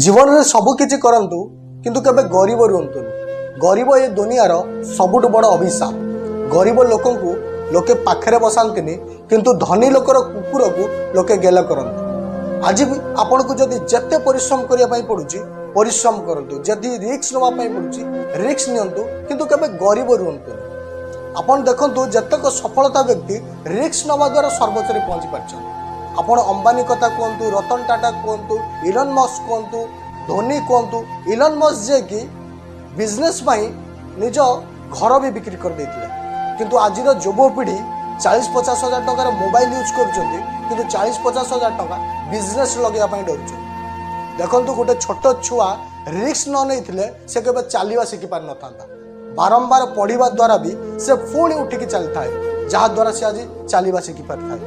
ଜୀବନରେ ସବୁ କିଛି କରନ୍ତୁ, କିନ୍ତୁ କେବେ ଗରିବ ରୁହନ୍ତୁନି। ଗରିବ ଏ ଦୁନିଆର ସବୁଠୁ ବଡ଼ ଅଭିଶାପ। ଗରିବ ଲୋକଙ୍କୁ ଲୋକେ ପାଖରେ ବସାନ୍ତିନି, କିନ୍ତୁ ଧନୀ ଲୋକର କୁକୁରକୁ ଲୋକେ ଗେଲ କରନ୍ତି। ଆଜି ବି ଆପଣଙ୍କୁ ଯଦି ଯେତେ ପରିଶ୍ରମ କରିବା ପାଇଁ ପଡ଼ୁଛି, ପରିଶ୍ରମ କରନ୍ତୁ। ଯଦି ରିସ୍କ ନେବା ପାଇଁ ପଡ଼ୁଛି, ରିସ୍କ ନିଅନ୍ତୁ, କିନ୍ତୁ କେବେ ଗରିବ ରୁହନ୍ତୁନି। ଆପଣ ଦେଖନ୍ତୁ, ଯେତେକ ସଫଳତା ବ୍ୟକ୍ତି ରିସ୍କ ନେବା ଦ୍ୱାରା ସର୍ବୋଚ୍ଚରେ ପହଞ୍ଚି ପାରିଛନ୍ତି। ଆପଣ ଅମ୍ବାନୀ କଥା କୁହନ୍ତୁ, ରତନ ଟାଟା କୁହନ୍ତୁ, ଇଲନ୍ ମସ୍କ କୁହନ୍ତୁ, ଧୋନି କୁହନ୍ତୁ। ଇଲନ୍ ମସ୍କ ଯିଏକି ବିଜନେସ୍ ପାଇଁ ନିଜ ଘର ବି ବିକ୍ରି କରିଦେଇଥିଲେ। କିନ୍ତୁ ଆଜିର ଯୁବପିଢ଼ି 40-50 ହଜାର ଟଙ୍କାର ମୋବାଇଲ ୟୁଜ୍ କରୁଛନ୍ତି, କିନ୍ତୁ 40-50 ହଜାର ଟଙ୍କା ବିଜନେସ୍ ଲଗେଇବା ପାଇଁ ଡରୁଛନ୍ତି। ଦେଖନ୍ତୁ, ଗୋଟେ ଛୋଟ ଛୁଆ ରିସ୍କ ନ ନେଇଥିଲେ ସେ କେବେ ଚାଲିବା ଶିଖି ପାରିନଥାନ୍ତା। ବାରମ୍ବାର ପଡ଼ିବା ଦ୍ୱାରା ବି ସେ ପୁଣି ଉଠିକି ଚାଲିଥାଏ, ଯାହାଦ୍ୱାରା ସେ ଆଜି ଚାଲିବା ଶିଖି ପାରିଥାଏ।